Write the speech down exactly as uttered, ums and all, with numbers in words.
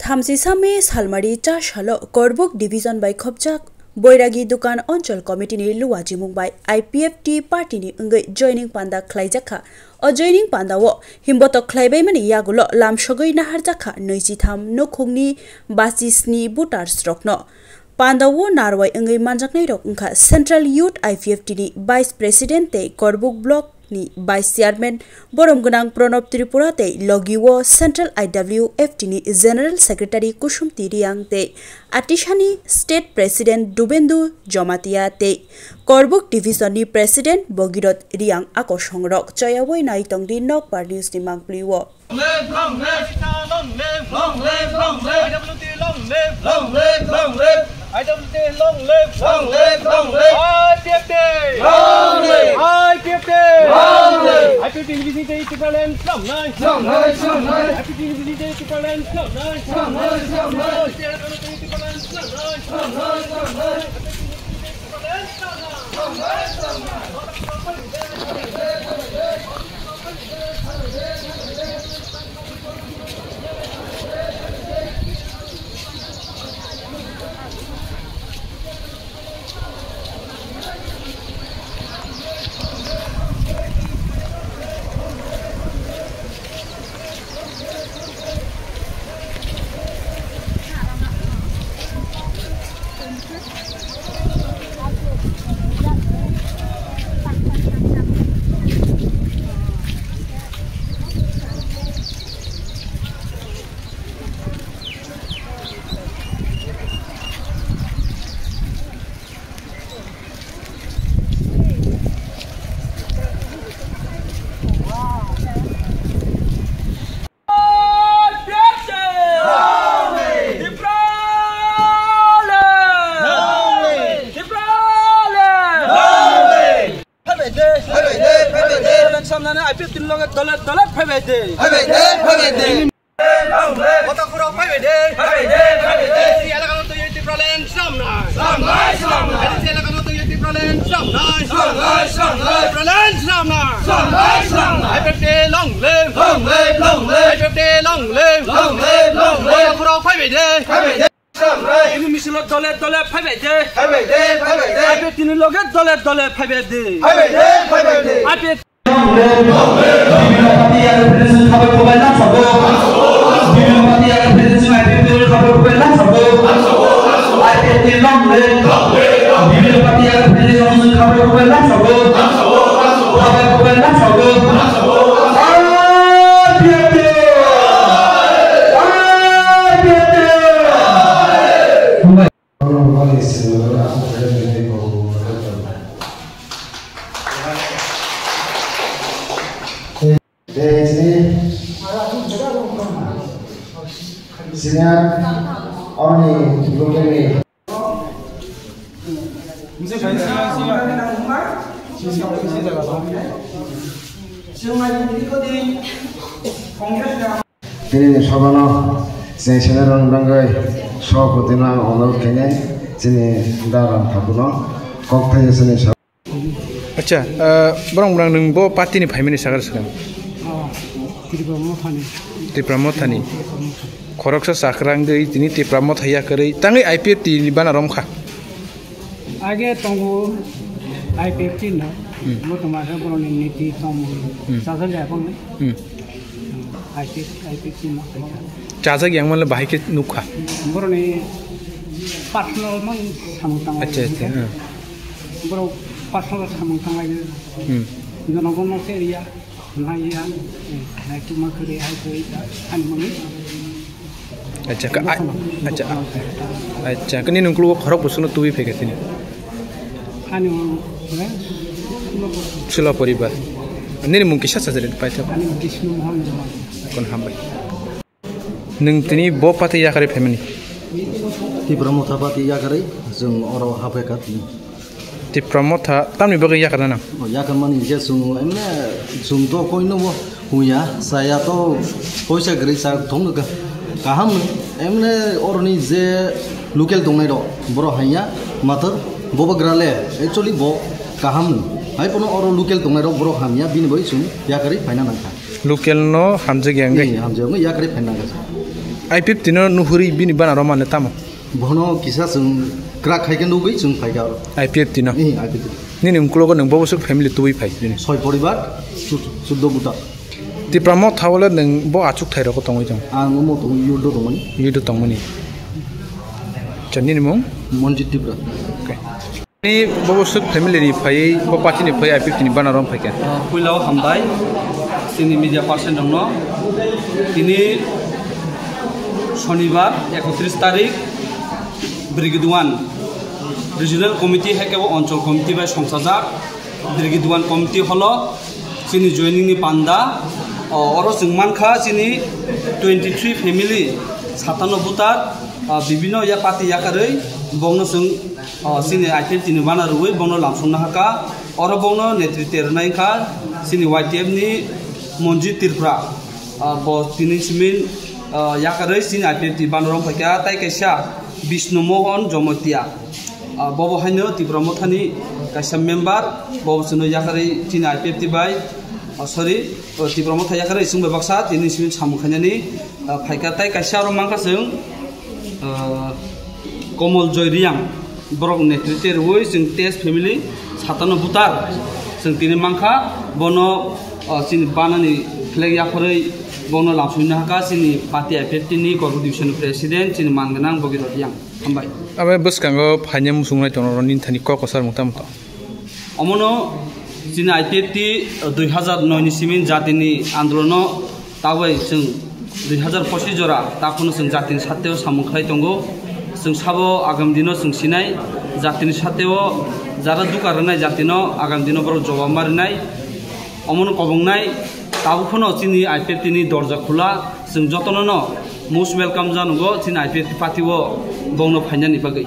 Thamsisa May salmari cha salo Korbuk Division bai khopjak Boiragi Dukan Onchol Committee ni luwa jimung bai I P F T party ni wngwi joining panda khlaijakha. O joining panda o himbotok khlaibaimani yagulo lamsogwi naharjakha nwichitham nukhungni basi sni voters rokno. Panda o narwai wngwi manjaknai rok wngkha Central Youth I P F T ni Vice President tei Korbuk Block ni Vice Chairman borom gwnang Pranab Tripura tei logi o Central I W F T ni General Secretary Kusumti Riang tei Atisani State President Dubendu Jomatia tei Korbuk Division ni President Bogirot Riang akosong rok choyawi nai tongdi Nokbar News ni mangpli o. Long live, long live. Long live, long live. Long live, long live. I W T long live. Long live, long live. I W T long live. Long live, long live. I P F T. Long live. I P F T. Long live. I P F T ni bising tei Tipraland samnai. Samnai, samnai. I P F T ni bising tei Tipraland samnai. Samnai, samnai. I P F T ni bising tei Tipraland samnai. Samnai, samnai. Phaibai de, phaibai de, phaibai de. Tipraland samnani I P F T ni loge dole dole phaibai de. Phaibai de, phaibai de. Kotakhurok phaibai de. Phaibai de, phaibai de. Elakano twi Tipraland samnai. Samnai, samnai. Elakano twi Tipraland samnai. Samnai, samnai. Tipraland samnai. Samnai, samnai. I P F T long live. Long live, long live. I P F T long live. Long live, long live. Kotakhurok phaibai de. Phaibai de. Samnai. Ini misilo dole dole phaibai de. Phaibai de, phaibai de. I P F T ni loge dole dole phaibai de. Phaibai de, phaibai de. I P F T Senior, oni local ni. Tini ni sabano chini senior rok bangwi sabapati no ang onol khainai chini dara phakuno kok thai chini. Acha, ah, borok borok nwng bo party ni phaimani sakar swkang? Oh, Tipra Mothani. Tipra Mothani. Khoroksa chakrang dei tini Tipra Motha yakarwi tangwi I P F T ni bana romkha. Age tongo I P F T no. Hmm. Bo tongma khe borokni niti tongmung. Hmm. Sajak ya bangni. Hmm. I P F T, I P F T no khaikha. Chajak yang manle bahai khe nukha. Borokni personal mang samung tangma. Acha, acha, hmm. Borok personal samung tanglai. Hmm. Jonogon no se riya, naiya, nai tuma kare hai koi ani mangni. Acha, ka, a-, acha, acha, kani nungkulu khorok busukno tubi phai kha tini. Ani mangni, eh, Sula poribar. Nini mung kisa sajari paitha. Ani mung Vishnu Mohan Jamatia. Kon hambai. Nwng tini bo party yakarwi phaimani? Tipra Motha party yakarwi chwng oro haphaikha tini. Tipra Motha tamni bagwi yakarna nang? O, yakarmani je chwng emne chwng to koino bo huya, saya to poisa kwrwi sa thongno ka-, kaham emne oroni je local tongnai rok borok hanya mathar bobagra le actually bo kaham hai pono oro local tongnai rok borok hamya bini bai chwng yakarwi phaina nangkha. Local no hamjak yang gai. Ni hamjak wngwi yakarwi phaina nangkha. I P F T no nuhuri bini bana roma le tamo? Bono kisa chwng crack khai khe nugwi chwng phai kha aro. I P F T no? Eh, I P F T. Nini ungkulogo nwng bobo swk family tubui phai bini? Soi poribar, chud-, chuddo buta. Tipra Motha o le nwng bo achuk thai rogo tongwi tong? Ang omo tong, yudo tongmani. Yudo tongmani. Cha, nini mung? Monjit Tipra. Okay. Ni bobo swk family ni phaiwi, bo party ni phaiwi I P F T ni bana rom phaikha. Ah, puila o hambai, chini media person rokno. Tini Shonibar, ekotris tarik, Brigade one Regional Committee hai khe bo Onchol Committee bai songchajak. Brigade one Committee holo chini joining ni panda, o, oro chwng mankha chini twenty three family, satano voter, ah, bibino ya party yakarwi bongno chwng O, chini I P F T ni bana rwui bono lamsokna hakha. Oro bono netritw rwnai wngkha chini Y T F ni Monjit Tripura. Ah, bo tini simin, ah, yakarwi chini I P F T bana rom phaikha, tai kaisa Bishnu Mohan Jomotia. Ah, bobo haino Tipra Mothani kaisa member, bobo chwngno yakarwi chini I P F T bai, ah, sorry, o, Tipra Motha yakarwi chwngbai baksa tini simin samung khainani, ah, phaikha. Tai kaisa aro mankha chwng, ah, Komol Joy Reang. Borok netritw rwui chwng test family satano butar chwng tini mankha, bono, o, chini banani flag yapharwi bono lamsokna hakha chini party I P F T ni Korkuk Division ni President chini man gwnang Bogirot Yang. Hambai. Abo bwskango phaina muchungnai tongo, nini thani kok kwchar mung tamo tong? Omono chini I P F T dui hazar noi ni simi jatini andolono tabwi chwng dui hazar pochis jora takhwno chwng jatini sateo samung khlai tongo. Chwng sabo agam dino chwng sinai, jatini sateo jara duka rwnai jatino agam dino borok jobab ma rwnai. Omono kobongnai tabuk phano chini I P F T ni dorja khula, chwng jotono no most welcome janogo chini I P F T party o bongno phainani bagwi.